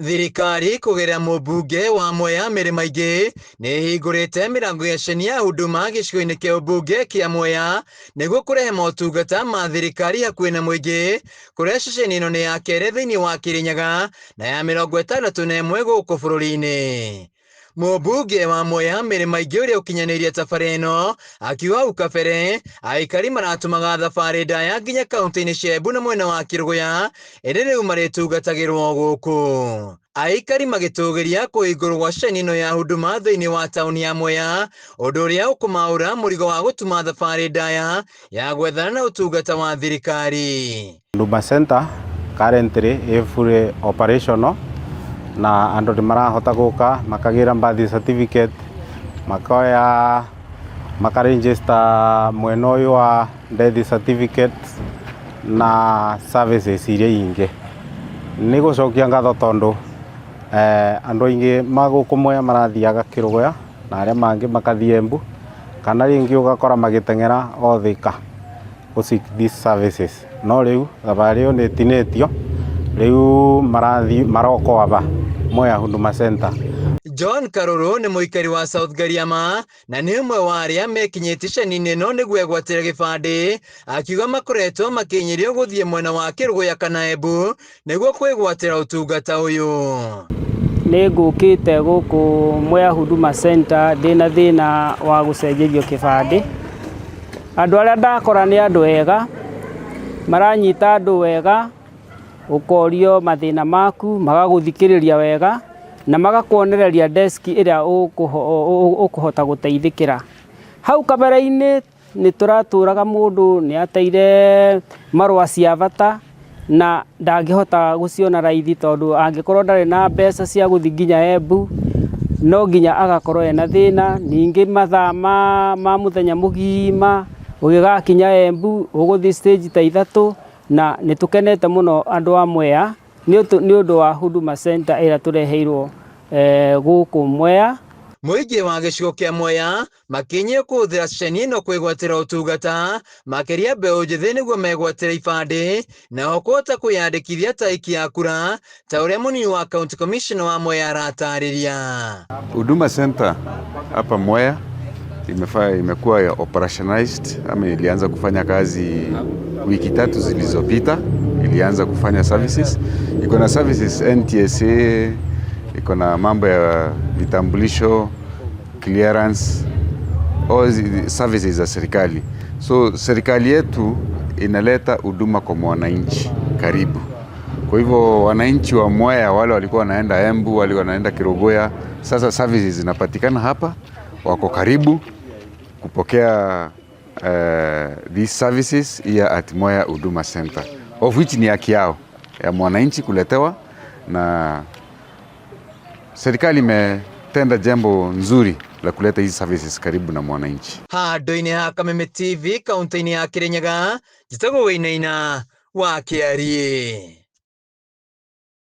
Thirikari kũgerera mũmbunge wa Mwea Mary Maingĩ nĩ ĩhingũrĩte mĩrango ya ceceni ya Huduma gĩcigo-inĩ kĩa ũmbunge kĩa Mwea nĩguo kũrehe motungata ma thirikari hakuhĩ na mũingĩ, kũrĩa ceceni ĩno nĩ ya kerĩ thĩinĩ wa Kĩrĩnyaga na ya 61 gũkũ bũrũri-inĩ. Mũmbunge wa Mwea Mary Maingĩ ũrĩa ũkinyanĩirie tabarĩra ĩno akiuga hau kabere aikari maratũmaga thabarĩ ndaya nginya kaunti-inĩ cia Embu na mwena wa Kĩrũgũya ĩndĩ rĩu marĩtungatagĩrwo gũkũ. Aikari magĩtũgĩria kũhingũrwo gwa ceceni ĩno ya Huduma thĩinĩ wa taũni ya Mwea, ũndũ ũrĩa ũkũmaũra mũrigo wa gũtuma thabarĩ ndaya ya gwethana na ũtungata wa thirikari. Huduma Center currently ĩ fully operational na andũ nĩ marahota gũka makagĩra birth certificate, makoya maka register mwena ũyũ wa death certificate na services iria ingĩ. Nĩ gũcokia ngatho tondũ andũ aingĩ ma gũkũ Mwea marathiaga Kĩrũgũya na arĩa mangĩ makathiĩ Embu kana rĩngĩ ũgakora magĩteng'era o Thika gũ seek these services. No rĩu thabarĩ ĩyo nĩ ĩtinĩtio, rĩu marathiĩ maroka o aba Mwea Huduma Center. John Karũrũ nĩ mũikari wa South Gariama na nĩ ũmwe wa arĩa mekinyĩtie ceceni-inĩ ĩno nĩguo egwatĩre gĩbandĩ, akiuga makoretwo makĩhinyĩrĩrio gũthiĩ mwena wa Kĩrũgũya kana Embu nĩguo kwĩgwatĩra ũtungata ũyũ. Nĩ ngũkĩte gũkũ Mwea Huduma Center ndĩna thĩna wa gũcenjerio kĩbandĩ. Andũ arĩa ndakora nĩ andũ ega, maranyita andũ wega, ũkorio mathĩna maku, magagũthikĩrĩria wega, na magakuonereria desk ĩrĩa ũkũhota gũteithĩkĩra. Hau kabere-inĩ nĩ tũratũraga mũndũ nĩ ateire marũa cia bata na ndangĩhota gũciona raithi tondũ angĩkorwo ndarĩ na mbeca cia gũthiĩ nginya Embu, no nginya agakorwo ena thĩna. Ningĩ mathaa ma mũthenya mũgima ũgĩgakinya Embu ũgũthiĩ stage ta ithatũ, na nĩ tũkenete mũno andũ a Mwea nĩ ũndũ wa Huduma Center ĩrĩa tũreheirwo gũkũ Mwea. Mũingĩ wa gĩcigo kĩa Mwea makinyie kũhũthĩra ceceni ĩno kwĩgwatĩra ũtungata makĩria mbeũ njĩthĩ nĩguo megwatĩre ibandĩ nao kũhota kwĩyandĩkithia ta aikia a kura ta ũrĩa mũnini wa county commissioner wa Mwea aratarĩria. Huduma Center hapa Mwea imekuwa operationalized ama ilianza kufanya kazi wiki 3 zilizopita. Ilianza kufanya services, iko na services NTSA, iko na mambo ya vitambulisho, clearance, all services za serikali. So serikali yetu inaleta huduma kwa mwananchi karibu. Kwa hivyo wananchi wa Mwea wale walikuwa wanaenda Embu, wale wanaenda Kerugoya, sasa services zinapatikana hapa, wako karibu kupokea these services here at Mwea Huduma Center, of which ni haki yao ya mwananchi kuletewa, na serikali imetenda jambo nzuri la kuleta hizi services karibu na mwananchi. Handũ-inĩ ha Kameme TV kaunti-inĩ ya Kirinyaga, njĩtagwo Wainaina wa Kĩariĩ.